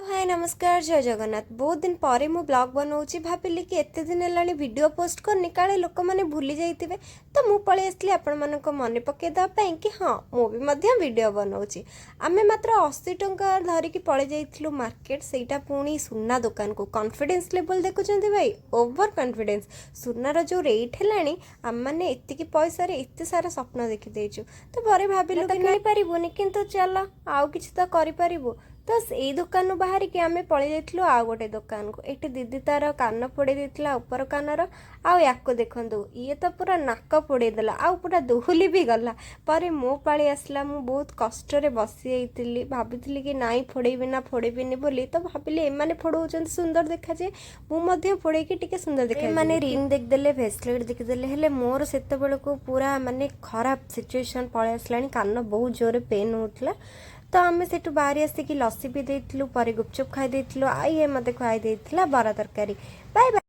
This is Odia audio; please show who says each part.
Speaker 1: ହାଏ, ନମସ୍କାର, ଜୟ ଜଗନ୍ନାଥ। ବହୁତ ଦିନ ପରେ ମୁଁ ବ୍ଲଗ୍ ବନାଉଛି। ଭାବିଲି କି ଏତେ ଦିନ ହେଲାଣି ଭିଡ଼ିଓ ପୋଷ୍ଟ କରିନି, କାଳେ ଲୋକମାନେ ଭୁଲି ଯାଇଥିବେ। ତ ମୁଁ ପଳେଇ ଆସିଲି ଆପଣମାନଙ୍କ ମନେ ପକାଇ ଦେବା ପାଇଁ କି ହଁ, ମୁଁ ବି ମଧ୍ୟ ଭିଡ଼ିଓ ବନାଉଛି। ଆମେ ମାତ୍ର 80 ଟଙ୍କା ଧରିକି ପଳେଇ ଯାଇଥିଲୁ ମାର୍କେଟ, ସେଇଟା ପୁଣି ସୁନା ଦୋକାନକୁ। କନଫିଡେନ୍ସ ଲେଭେଲ୍ ଦେଖୁଛନ୍ତି ଭାଇ, ଓଭର କନଫିଡେନ୍ସ। ସୁନାର ଯେଉଁ ରେଟ୍ ହେଲାଣି, ଆମେମାନେ ଏତିକି ପଇସାରେ ଏତେ ସାରା ସ୍ୱପ୍ନ ଦେଖିଦେଇଛୁ। ତ ପରେ ଭାବିଲୁ କି କିଣିପାରିବୁନି, କିନ୍ତୁ ଚାଲ ଆଉ କିଛି ତ କରିପାରିବୁ। ତ ସେଇ ଦୋକାନରୁ ବାହାରିକି ଆମେ ପଳେଇ ଯାଇଥିଲୁ ଆଉ ଗୋଟେ ଦୋକାନକୁ। ଏଠି ଦିଦି ତାର କାନ ଫୋଡ଼େଇ ଦେଇଥିଲା, ଉପର କାନର। ଆଉ ୟାକୁ ଦେଖନ୍ତୁ, ଇଏ ତ ପୁରା ନାକ ଫୋଡ଼େଇ ଦେଲା ଆଉ ପୁରା ଦୋହଲି ବି ଗଲା। ପରେ ମୋ ପାଳି ଆସିଲା। ମୁଁ ବହୁତ କଷ୍ଟରେ ବସି ଯାଇଥିଲି। ଭାବିଥିଲି କି ନାଇଁ, ଫୋଡ଼େଇବି ନା ଫୋଡ଼େଇବିନି ବୋଲି। ତ ଭାବିଲି ଏମାନେ ଫୋଡ଼ଉଛନ୍ତି, ସୁନ୍ଦର ଦେଖାଯାଏ, ମୁଁ ମଧ୍ୟ ଫୋଡ଼େଇକି ଟିକେ ସୁନ୍ଦର ଦେଖାଯାଏ। ଏମାନେ ରିଙ୍ଗ ଦେଖିଦେଲେ, ବ୍ରେସଲେଟ୍ ଦେଖିଦେଲେ, ହେଲେ ମୋର ସେତେବେଳକୁ ପୁରା ମାନେ ଖରାପ ସିଚୁଏସନ୍ ପଳେଇ ଆସିଲାଣି। କାନ ବହୁତ ଜୋରରେ ପେନ୍ ହେଉଥିଲା। ତ ଆମେ ସେଠୁ ବାହାରି ଆସିକି ଲସି ପିଇ ଦେଇଥିଲୁ, ପରେ ଗୁପଚୁପ୍ ଖାଇ ଦେଇଥିଲୁ, ଆଉ ଇଏ ମୋତେ ଖୁଆଇ ଦେଇଥିଲା ବରା ତରକାରୀ। Bye bye.